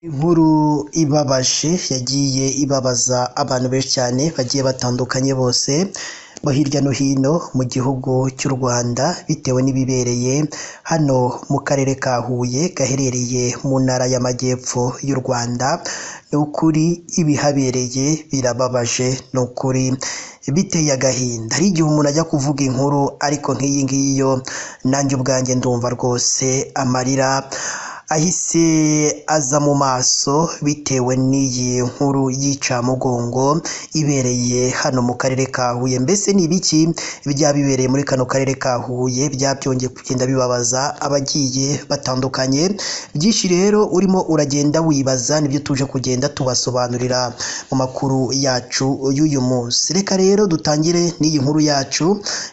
Inkuru ibabaje yagiye ibabaza abantu benshi cyane bagiye batandukanye bose bo hirya no hino mu gihugu cy'u Rwanda, bitewe n'ibibereye hano mu karere ka Huye gaherereye mu ntara y'Amajyepfo y'u Rwanda. Ni ukuri ibihabereye birababaje, ni ukuri biteye agahinda. Hari igihe umuntu ajya kuvuga inkuru ariko nk'iyi ngiyi yo nanjye ubwanjye ndumva rwose amarira ahise aza mu maso bitewe n'iyi nkuru y'incamugongo ibereye hano mu karere ka Huye. Mbese ni ibiki byaba bibereye muri kano karere ka Huye byaba byongeye kugenda bibabaza abagiye batandukanye? Byinshi rero urimo uragenda wibaza nibyo tuje kugenda tubasobanurira mu makuru yacu y'uyu munsi. Reka rero dutangire n'iyi nkuru yacu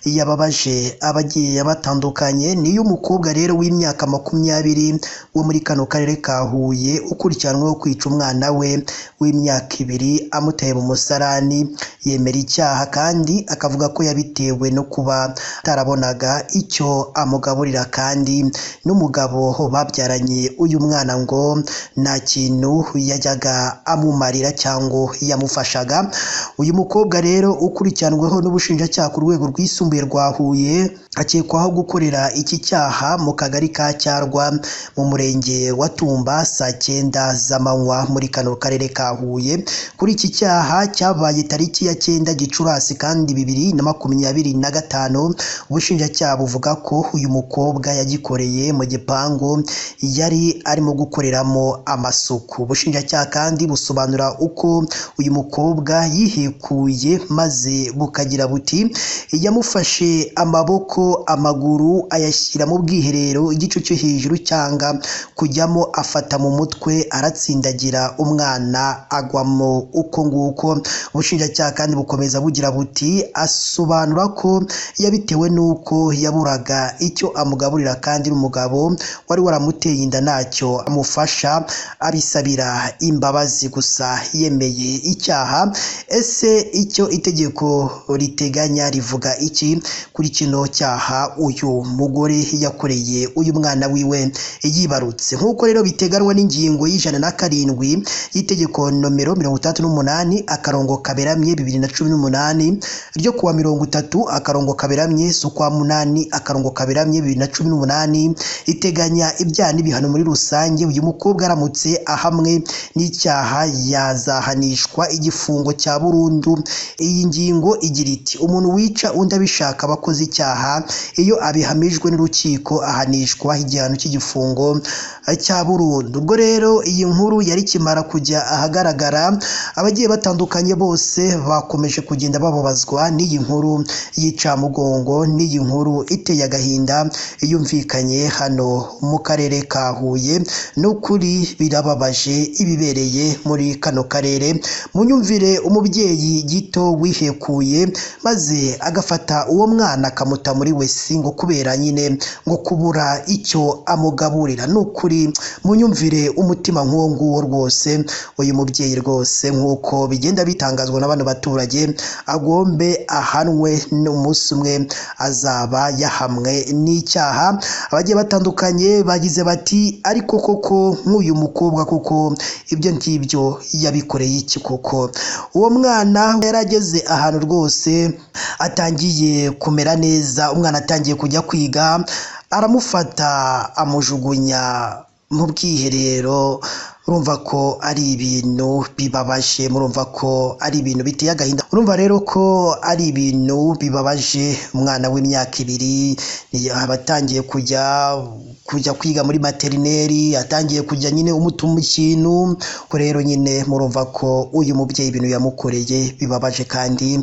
yababaje abagiye batandukanye. Ni iy'umukobwa rero w'imyaka 20 wo muri kano karere ka Huye ukurikiranweho kwica umwana we w'imyaka 2 amuteye mu musarani. Yemera icyaha kandi akavuga ko yabitewe no kuba atarabonaga icyo amugaburira, kandi n'umugabo babyaranye uyu mwana ngo nta kintu yajyaga amumarira cyangwa yamufashaga. Uyu mukobwa rero ukurikiranweho n'ubushinjacyaha ku rwego rwisumbuye rwa Huye akekwaho gukorera iki cyaha mu kagari ka Cyarwa mu murenge wa Tumba saa 9 z'amanywa muri kano karere ka Huye. Kuri iki cyaha cyabaye tariki ya 9 Gicurasi kandi 2025, ubushinjacyaha buvuga ko uyu mukobwa yagikoreye mu gipangu yari arimo gukoreramo amasuku. Ubushinjacyaha kandi busobanura uko uyu mukobwa yihekuye maze bukagira buti: yamufashe amaboko, amaguru ayashyira mu bwiherero igice cyo hejuru cyanga kujyamo, afata mu mutwe aratsindagira umwana agwamo uko nguko. Ubushinjacyaha kandi bukomeza bugira buti: asobanura ko yabitewe n'uko yaburaga icyo amugaburira kandi n'umugabo wari waramuteye inda ntacyo amufasha, abisabira imbabazi gusa yemeye icyaha. Ese icyo itegeko riteganya rivuga iki kuri kino cyaha uyu mugore yakoreye uyu mwana wiwe yibarutse? Nk'uko rero biteganwa n'ingingo y'107 y'itegeko nomero 68 akarongo kaberamye 2018 ryo kuwa 30 akarongo kaberamye z'ukwa 8 akarongo kaberamye 2018, iteganya ibyaha n'ibihano muri rusange. Uyu mukobwa aramutse ahamwe n'icyaha yazahanishwa igifungo cya burundu. Iyi ngingo igira iti: umuntu wica undi abishaka aba akoze icyaha, iyo abihamijwe n'urukiko ahanishwa igihano cy'igifungo cya burundu. Ubwo rero iyi nkuru yari ikimara kujya ahagaragara, abagiye batandukanye bose bakomeje kugenda bababazwa n'iyi nkuru y'incamugongo, n'iyi nkuru iteye agahinda yumvikanye hano mu karere ka Huye. Ni ukuri birababaje ibibereye muri kano karere. Munyumvire umubyeyi gito wihekuye maze agafata uwo mwana akamuta muri wesi ngo kubera nyine ngo kubura icyo amugaburira. Ni ukuri munyumvire umutima nk'uwo nguwo rwose. Uyu mubyeyi rwose nk'uko bigenda bitangazwa na bano baturage, agombe ahanwe n'umunsi umwe azaba yahamwe n'icyaha. Abagiye batandukanye bagize bati: ariko koko nk'uyu mukobwa koko ibyo ngibyo yabikoreye iki koko? Uwo mwana yari ageze ahantu rwose atangiye kumera neza, umwana atangiye kujya kwiga, aramufata amujugunya mu bwiherero. Urumva ko ari ibintu bibabaje, murumva ko ari ibintu biteye agahinda. Urumva rero ko ari ibintu bibabaje. Umwana w'imyaka 2 aba atangiye kujya kwiga muri materineri, atangiye kujya nyine umutuma ikintu. Ko rero nyine murumva ko uyu mubyeyi ibintu yamukoreye bibabaje kandi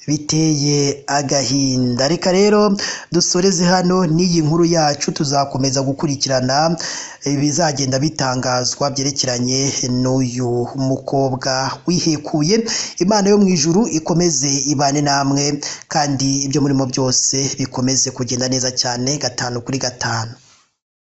biteye agahinda. Reka rero dusoreze hano n'iyi nkuru yacu, tuzakomeza gukurikirana ibizagenda bitangazwa byerekeranye n'uyu mukobwa wihekuye. Imana yo mu ijuru ikomeze ibane namwe, kandi ibyo murimo byose bikomeze kugenda neza cyane 5 kuri 5.